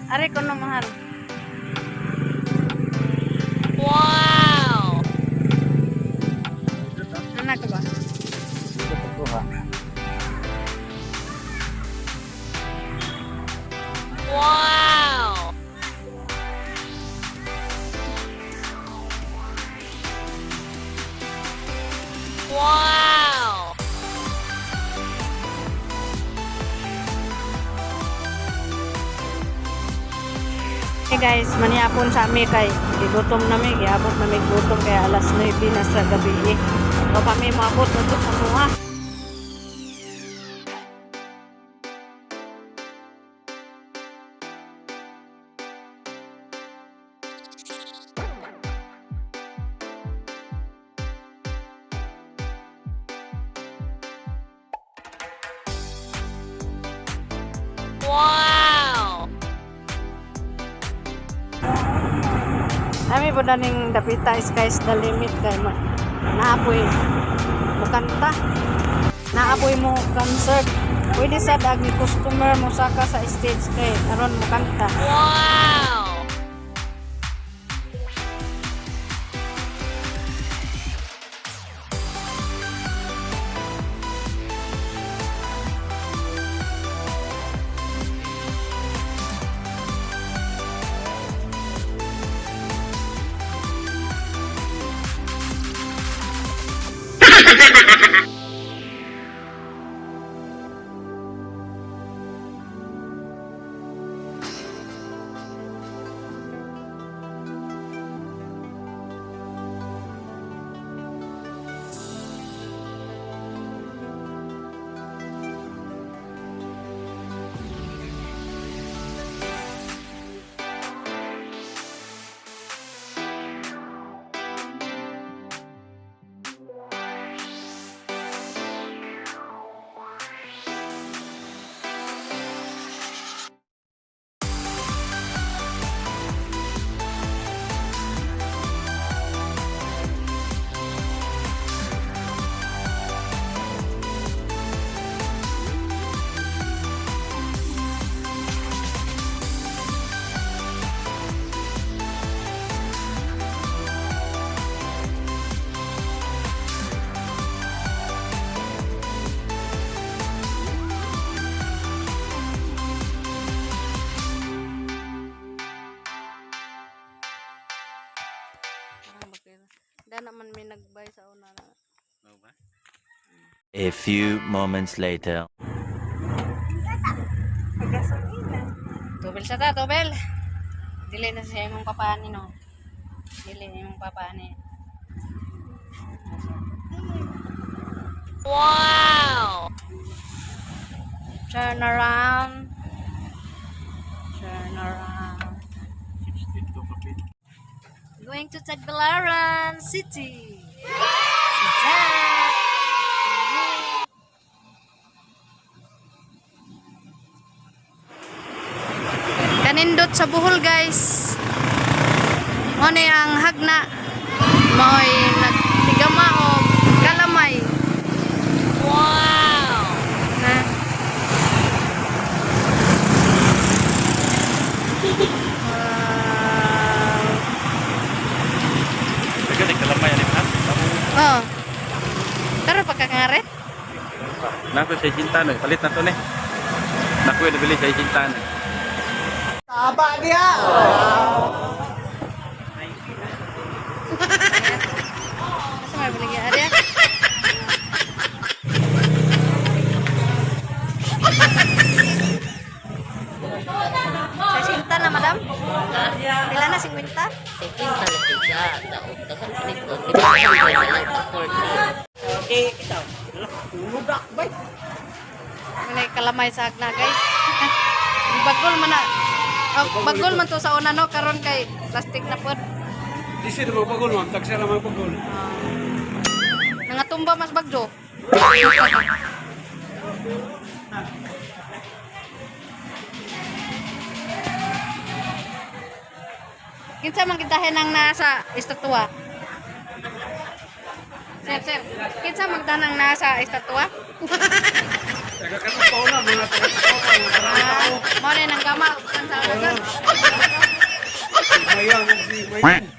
Ari ko no mahal. Wow! Anak ka ba? Dito pagkuha. Wow! Wow! Hey guys, maniapon sa ami kay gigutom nami, giabot nami gutom kay alas 9 na sa gabi. Eh. O kami moabot na sa mua. Wow! Ami po ning dapita sky's the limit kay ma naapoy mukanta. Naapoy mo concert. Pwede sa dag ni customer mo saka sa stage kay aron mukanta. Wow! Da naman may nagbay sa una na. A few moments later. Tubel sa ta, tubel. Dili na siya imong papaani no. Dili na imong papaani. Wow! Turn around. Turn around. 62 kapit. Going to Tagbilaran City. Si Jack. Kanindot sa Bohol, guys. Mo ni ang hagna. Mo'y nagtigama og kalamay. Wow! Na. Wow. Dagan ay kalamay ani ha. Oh. Pero pagkakangaret? Nako sa cinta no, palit na to ni. Nako nabili sa cinta no. Asa may baligya area? Sa sinta na, madam? Pila na, 50? 50 na siya. Daog ka sa nito. Di ba ang lang ka 40? Wala kalamay sa agna, guys. Bagol man na. Oh, bagol man to sa una, no? Karon kay plastic na pod. Di na magpagol, ma'am. Taksi na magpagol. Nangatumba mas bagdo. Kinsa man kitahin ang nasa estatwa? Sir, sir, kinsa man kitahin ang nasa estatwa? Taga katupaw na, mga taga katupaw, mga karami tao. Mo na nang gama kan sa dagan. Si Mayang, si Mayang.